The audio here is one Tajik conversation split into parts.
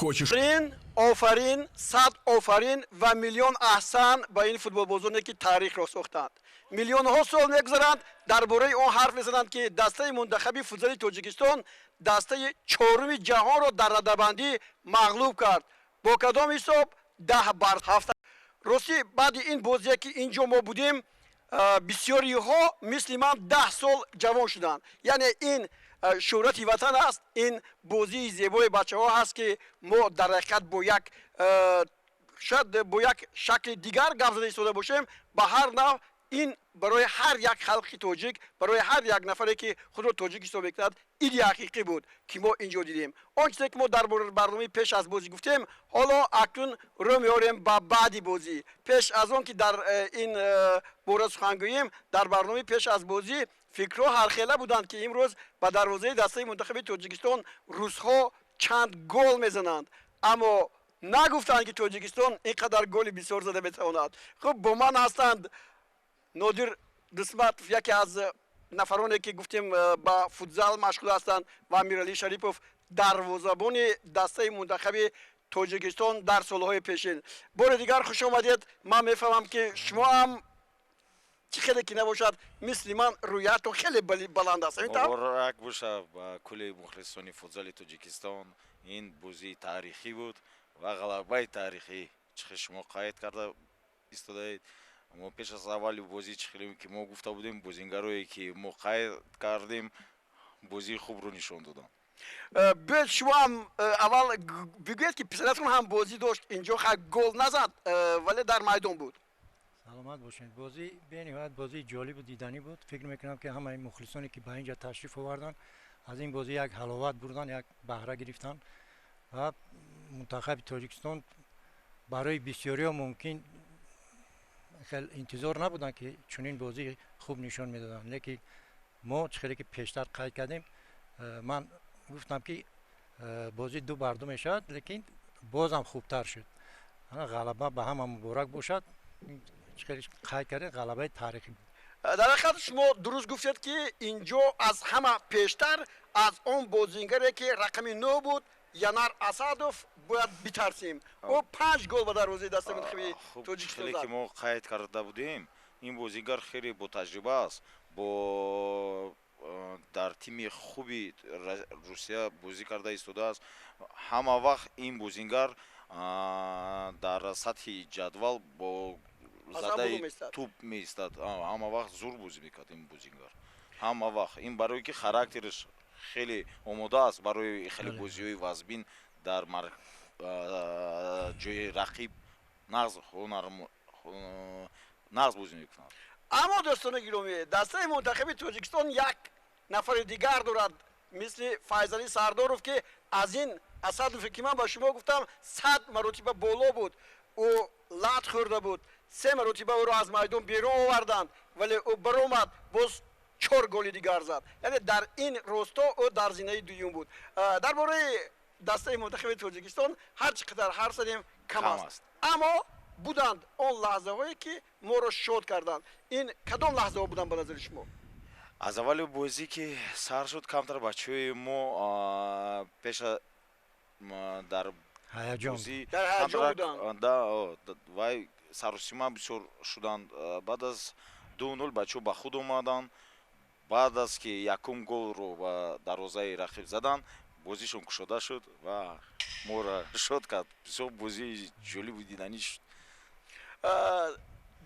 Хочешь? Офарин, офарин, сад офарин ва миллион аҳсан ба ин футболбозоне, ки таърихро сохтанд. Миллионҳо сол мегузаранд, дар бораи он ҳарф мезананд, ки дастаи мунтахаби футзали Тоҷикистон дастаи чоруми ҷаҳонро дар радабандӣ мағлуб кард. Бо кадом ҳисоб? 10 бар 7. Ростӣ, баъди ин бозие, ки ин ҷо мо будем, бисёриҳо мисли ман 10 сол ҷавон шуданд. Яъне ин шӯҳрати ватан аст, ин бозии зебои бачаҳо ҳаст, ки мо дар ҳақиқат бо як, шояд бо як шакли дигар гап зада истода бошем. Ба ҳар нав, ин барои ҳар як халқи тоҷик, барои ҳар як нафаре, ки худро тоҷик ҳисоб мекунад, иди ҳақиқӣ буд, ки мо ин ҷо дидем. Он чизе, ки мо дар барномаи пеш аз бозӣ гуфтем, ҳоло акнун рӯ меорем ба баъди бозӣ. Пеш аз он ки дар ин бора сухан гӯем, дар барномаи пеш аз бозӣ фикрҳо ҳархела буданд, ки имрӯз ба дарвозаи дастаи мунтахаби Тоҷикистон русҳо чанд гол мезананд, аммо нагуфтанд, ки Тоҷикистон ин қадар голи бисёр зада метавонад. Хуб, бо ман ҳастанд Нодир Дусматов, яке аз нафароне, ки гуфтем, ба футзал машғул ҳастанд, ва Амиралӣ Шарипов, дарвозабони дастаи мунтахаби Тоҷикистон дар солҳои пешин. Бори дигар хуш омадед. Ман мефаҳмам, ки шумо ҳам, чӣ хеле ки набошад, мисли ман рӯятон хеле баланд аст. Муборак боша ба кулли мухлисони футзали Тоҷикистон. Ин бозии таърихӣ буд ва ғалабаи таърихӣ, чӣ хел шумо қайд карда истодаед. Мо пеш аз аввали бозӣ, чӣ хеле ки мо гуфта будем, бозингарое, ки мо қайд кардем, бозии хубро нишон доданд. Биёед, шумо ҳам аввал бигӯед, ки писаратон ҳам бозӣ дошт инҷо, ха, гол назад, вале дар майдон буд. Саломат бошед. Бозӣ бениҳоят бозии ҷолибу диданӣ буд. Фикр мекунам, ки ҳамаи мухлисоне, ки ба ин ҷо ташриф оварданд, аз ин бозӣ як ҳаловат бурданд, як баҳра гирифтанд. Ва мунтахаби Тоҷикистон барои бисёриҳо мумкин хел интизор набуданд, ки чунин бозии хуб нишон медоданд. Лекин мо, чӣ хеле ки пештар қайд кардем, ман гуфтам, ки бозӣ 2 бар 2 мешавад, лекин бозам хубтар шуд. Ғалаба ба ҳама муборак бошад. Чӣ хеле қайд кардем, ғалабаи таърихӣ буд. Дар ҳақиқат, шумо дуруст гуфтед, ки инҷо аз ҳама пештар аз он бозингаре, ки рақами 9 буд, Янар Асадов, бояд битарсем. Ӯ панҷ гол ба дарвозаи дастаи мунтахаби Тоҷикистон Хеле зад. ки мо қайд карда будем, ин бозингар хеле ботаҷриба аст, бо дар тими хуби Русия бозӣ карда истодааст. Ҳама вақт ин бозингар дар сатҳи ҷадвал бо Аз ҳам боло задаи меистад. туп меистад. Ҳама вақт зур бозӣ мекард ин бозингар, ҳама вақт. Ин барое ки характераш хеле омода аст барои хеле бозиҳои вазбин, дар ҷои рақиб нағз ҳунар, нағз бозӣ мекунад. Аммо, дӯстони гиромӣ, дастаи мунтахаби Тоҷикистон як нафари дигар дорад, мисли Файзалӣ Сардоров, ки аз ин Асадове, ки ман ба шумо гуфтам, 100 маротиба боло буд. Ӯ лат хӯрда буд, се маротиба ӯро аз майдон берун оварданд, вале ӯ баромад, боз чор голи дигар зад. Яъне дар ин росто ӯ дар зинаи дуюм буд. Дар бораи дастаи мунтахаби Тоҷикистон ҳар чӣ қадар ҳарф задем, кам Кам аст. аст. Аммо буданд он лаҳзаҳое, ки моро шод карданд. Ин кадом лаҳзаҳо буданд ба назари шумо? Аз аввали бозӣ ки сар шуд, камтар бачаҳои мо пеша дар ҳаяҷон бозӣ Дар ҳаяҷон камтарак, буданд. Да, вай саросима бисёр шуданд. Баъд аз 2-0 бачаҳо ба худ омаданд. Баъд аз ки якум голро ба дарвозаи рақиб заданд, бозишон кушода шуд ва моро шод кард. Бисёр бозии ҷолибу диданӣ шуд.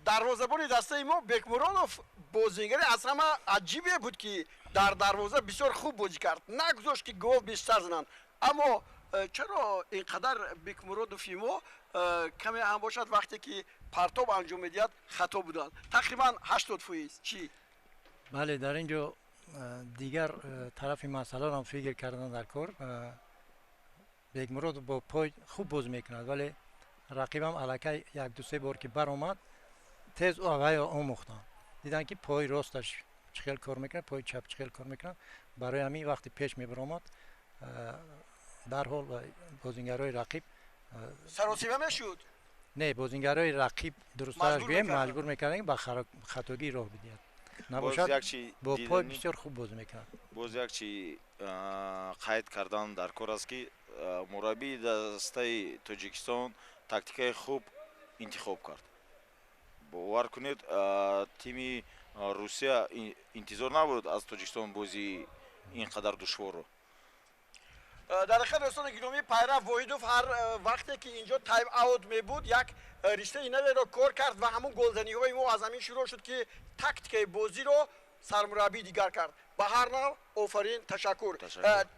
Дарвозабони дастаи мо Бекмуронов бозингари аз ҳама аҷибе буд, ки дар дарвоза бисёр хуб бозӣ кард, нагузошт, ки гол бештар зананд. Аммо чаро ин қадар Бекмуродови мо каме ҳам бошад, вақте ки партоб анҷом медиҳад, хато буданд, тақрибан 80%, чӣ? Бале, дар ин ҷо дигар тарафи масъаларо ҳам фикр кардан дар кор. Бекмуродов бо пой хуб бозӣ мекунад, вале рақибам аллакай як ду се бор ки баромад, тез вайро омӯхтанд, диданд, ки пои росташ чӣ хел кор мекунад, пои чап чӣ хел кор мекунад. Барои ҳамин вақте пеш мебаромад, дарҳол бозингарои рақиб Саросима мешуд. Не, бозингарои рақиб, дурусттараш Маҷбур гӯем, мекарданд. Маҷбур мекарданд, ки ба хатогӣ роҳ бидиҳад. Набошад, бо пой бисёр хуб бозӣ мекунад. Боз як чи қайд кардан дар кор аст, ки мураббии дастаи Тоҷикистон тактикаи хуб интихоб кард. Бовар кунед, тими Русия интизор набуд аз Тоҷикистон бозии ин қадар душворро. Дар ҳақиқат, дӯстони гиромӣ, Пайрав Воҳидов ҳар вақте ки инҷо тайм аут мебуд, як риштаи наверо кор кард ва ҳамун голзаниҳои мо аз ҳамин шурӯъ шуд, ки тактикаи бозиро сармураббӣ дигар кард. Ба ҳар нав, офарин, ташаккур.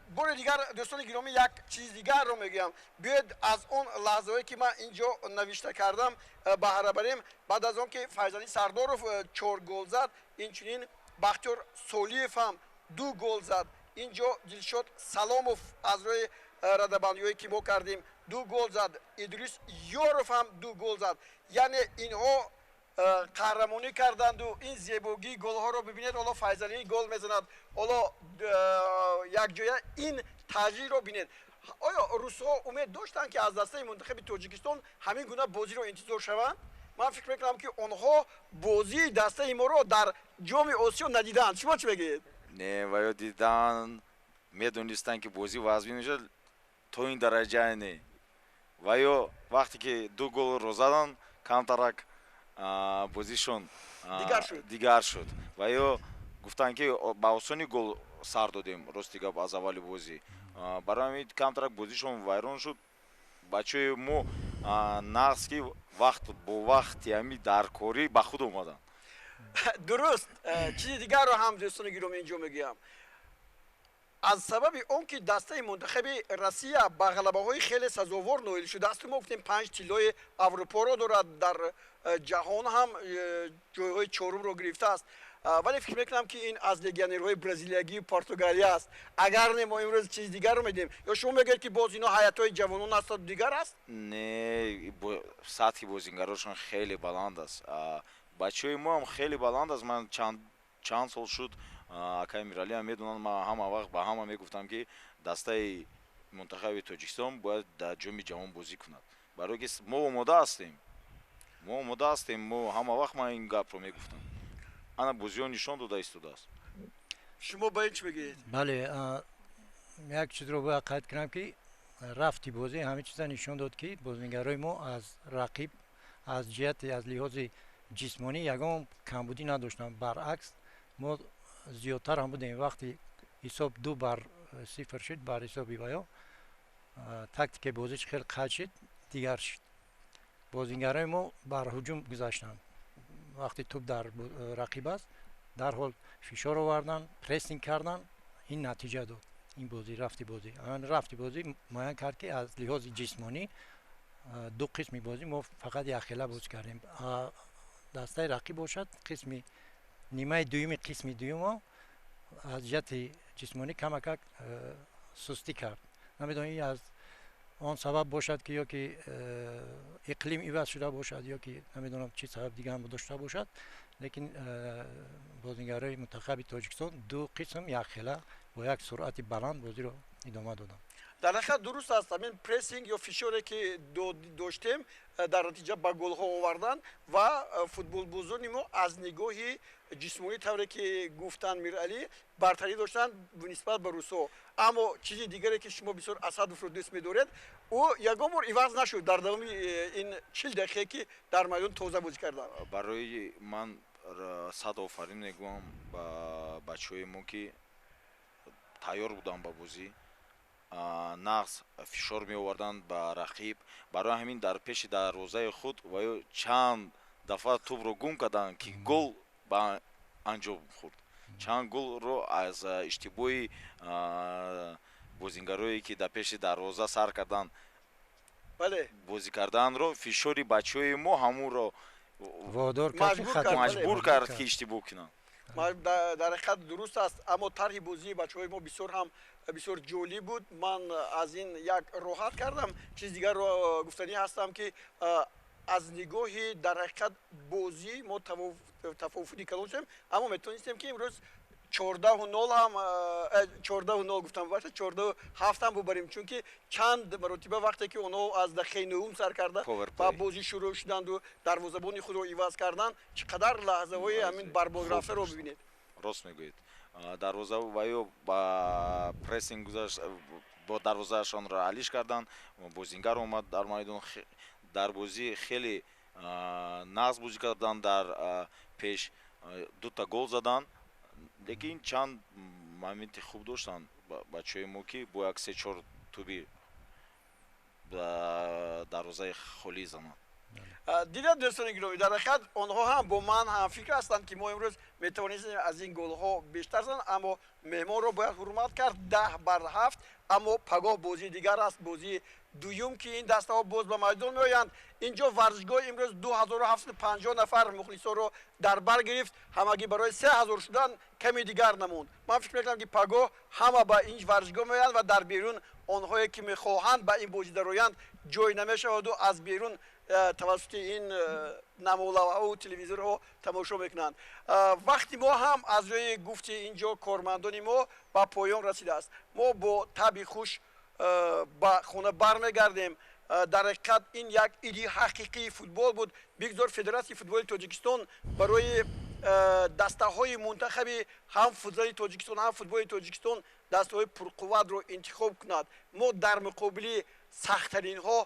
Бори дигар, дӯстони гиромӣ, як чизи дигарро мегӯям. Биёед, аз он лаҳзаҳое, ки ман инҷо навишта кардам, баҳра барем. Баъд аз он ки Файзалӣ Сардоров чор гол зад, инчунин Бахтиёр Солиев ҳам ду гол зад. Инҷо Дилшод Саломов аз рӯи радабандиҳое, ки мо кардем, ду гол зад. Идрис Ёров ҳам ду гол зад. Яъне инҳо қаҳрамонӣ карданду ин зебогии голҳоро бибинед. Ҳоло Файзалӣ гол мезанад, ҳоло якҷоя ин таҷлилро бинед. Оё русҳо умед доштанд, ки аз дастаи мунтахаби Тоҷикистон ҳамин гуна бозиро интизор шаванд? Ман фикр мекунам, ки онҳо бозии дастаи моро дар Ҷоми Осиё надидаанд. Шумо чӣ мегӯед? Не, ва ё дидан, медонистанд, ки бозӣ вазмин мешавад, то ин дараҷа не. Ва ё вақте ки ду голро заданд, камтарак бозишон дигар шуд. Ва ё гуфтанд, ки ба осонӣ гол сар додем, рости гап, аз аввали бозӣ. Барои ҳамин камтарак бозишон вайрон шуд. Бачаҳои мо нағз, ки вақт бо вақти ҳами даркорӣ ба худ омаданд. Дуруст. Чизи дигарро ҳам, дӯстони гиромӣ, инҷо мегӯям. Аз сабаби он ки дастаи мунтахаби Россия ба ғалабаҳои хеле сазовор ноил шудааст, мо гуфтем, панҷ тиллои Аврупоро дорад, дар ҷаҳон ҳам ҷойҳои чорумро гирифтааст, вале фикр мекунам, ки ин аз легионерҳои бразилиягию португалия аст. Агар не, мо имрӯз чизи дигарро медиҳем. Ё шумо мегӯед, ки боз ино ҳайатҳои ҷавонон астаду дигар аст? Не, сатҳи бозингарошон хеле баланд аст, бачаҳои мо ҳам хеле баланд аст. Ман чанд сол шуд, акаи Миралиам медонанд, ман ҳама вақт ба ҳама мегуфтам, ки дастаи мунтахаби Тоҷикистон бояд дар Ҷоми Ҷаҳон бозӣ кунад, барое ки мо омода ҳастем, мо омода ҳастем. Мо ҳама вақт ман ин гапро мегуфтам. Ана бозиҳо нишон дода истодааст. Шумо ба ин чӣ мегӯед? Бале, як чизро бояд қайд кунам, ки рафти бозӣ ҳамин чиза нишон дод, ки бозингарои мо аз рақиб аз ҷиҳати, аз лиҳози ҷисмонӣ ягон камбудӣ надоштанд. Баръакс, мо зиёдтар ҳам будем. Вақти ҳисоб 2-0 шуд бар ҳисоби ваё, тактикаи бозиш хеле қайд шуд, дигар шуд. Бозингарои мо бар ҳуҷум гузаштанд. Вақти тӯб дар рақиб аст, дарҳол фишор оварданд, прессинг карданд. Ин натиҷа дод. Ин бозӣ, рафти бозӣ муайян кард, ки аз лиҳози ҷисмонӣ ду қисми бозӣ мо фақат якхела бозӣ кардем. Дастаи рақиб бошад, қисми нимаи дуюми қисми дуюмо аз ҷиҳати ҷисмонӣ камакак сустӣ кард. Намедонам, ин аз он сабаб бошад, ки ё ки иқлим иваз шуда бошад, ё ки намедонам, чӣ сабаб дигарам дошта бошад, лекин бозингарои мунтахаби Тоҷикистон ду қисм якхела бо як суръати баланд бозиро идома доданд. Дар ҳақиқат, дуруст аст. Ҳамин прессинг ё фишоре, ки доштем, дар натиҷа ба голҳо оварданд ва футболбозони мо аз нигоҳи ҷисмонӣ, тавре ки гуфтанд Миралӣ, бартарӣ доштанд нисбат ба русҳо. Аммо чизи дигаре, ки шумо бисёр Асадовро дӯст медоред, ӯ ягон бор иваз нашуд дар давоми ин 40 дақиқае, ки дар майдон тоза бозӣ карданд. Барои ман сад офарин мегӯям ба бачаҳои мо, ки тайёр буданд ба бозӣ, нағз фишор меоварданд ба рақиб. Барои ҳамин дар пеши дарвозаи худ ва ё чанд дафъа тӯбро гум карданд, ки гол ба анҷом хӯрд. Чанд голро аз иштибоҳи бозингарое, ки дар пеши дарвоза сар карданд бозӣ карданро, фишори бачаҳои мо ҳамонро маҷбур кард, ки иштибоҳ кунанд. Дар ҳақиқат, дуруст аст. Аммо тарҳи бозии бачаҳои мо бисёр ҳам бисёр ҷолиб буд. Ман аз ин як роҳат кардам. Чизи дигарро гуфтанӣ ҳастам, ки аз нигоҳи дар ҳақиқат бозӣ мо тафовути калон шудем, аммо метавонистем, ки имрӯз 14-0 ҳам, 14-0 гуфтам, бошад, 14-7 ҳам бубарем, чунки чанд маротиба вақте ки онҳо аз дақиқаи нӯҳум сар карда ба бозӣ шурӯъ шуданду дарвозабони худро иваз карданд, чӣ қадар лаҳзаҳои ҳамин барбод рафтаро бибинед. Рост мегӯед, дарвоза ва ё ба прессинг гузашт, бо дарвозаашонро алиш карданд, бозингар омад дар майдон, дар бозӣ хеле нағз бозӣ карданд, дар пеш дута гол заданд, лекин чанд моменти хуб доштанд бачаҳои мо, ки бо як се-чор туби дарвозаи холӣ зананд. Дидед, дӯстони гиромӣ, дар ҳақиқат онҳо ҳам бо ман ҳамфикр ҳастанд, ки мо имрӯз метавонистем аз ин голҳо бештар зананд, аммо меҳмонро бояд ҳурмат кард. 10 бар 7, аммо пагоҳ бозии дигар аст, бозии дуюм, ки ин дастаҳо боз ба майдон меоянд. Инҷо варзишгоҳ имрӯз 2750 нафар мухлисонро дар бар гирифт, ҳамагӣ барои 3000 шудан ками дигар намонд. Ман фикр мекунам, ки пагоҳ ҳама ба ин варзишгоҳ меоянд ва дар берун онҳое ки мехоҳанд ба ин бозӣ дароянд, ҷой намешаваду аз берун тавассути ин намолавҳаву телевизорҳо тамошо мекунанд. Вақти мо ҳам аз рӯи гуфти инҷо кормандони мо ба поён расидааст. Мо бо таби хуш ба хона бармегардем. Дар ҳақиқат ин як иди ҳақиқии футбол буд. Бигзор Федератсияи футболи Тоҷикистон барои дастаҳои мунтахаби ҳам футзали Тоҷикистон, ҳам футболи Тоҷикистон дастаҳои пурқувватро интихоб кунад. Мо дар муқобили сахттаринҳо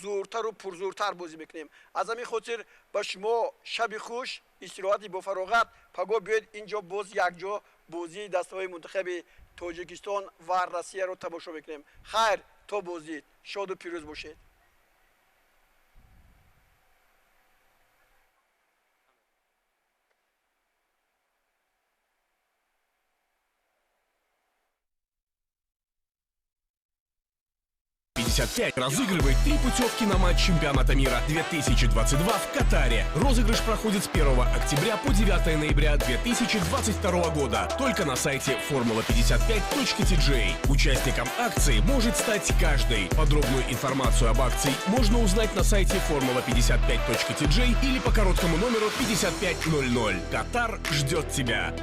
зӯртару пурзӯртар бозӣ мекунем. Аз ҳамин хотир ба шумо шаби хуш, истироҳати бофароғат. Пагоҳ биёед инҷо, боз якҷо бозии дастаҳои мунтахаби Тоҷикистон ва Россияро тамошо мекунем. Хайр, то боздид, шоду пирӯз бошед. 55 разыгрывает три путевки на матч чемпионата мира 2022 в Катаре. Розыгрыш проходит с 1 октября по 9 ноября 2022 года только на сайте formula55.tj. Участником акции может стать каждый. Подробную информацию об акции можно узнать на сайте formula55.tj или по короткому номеру 5500. Катар ждет тебя.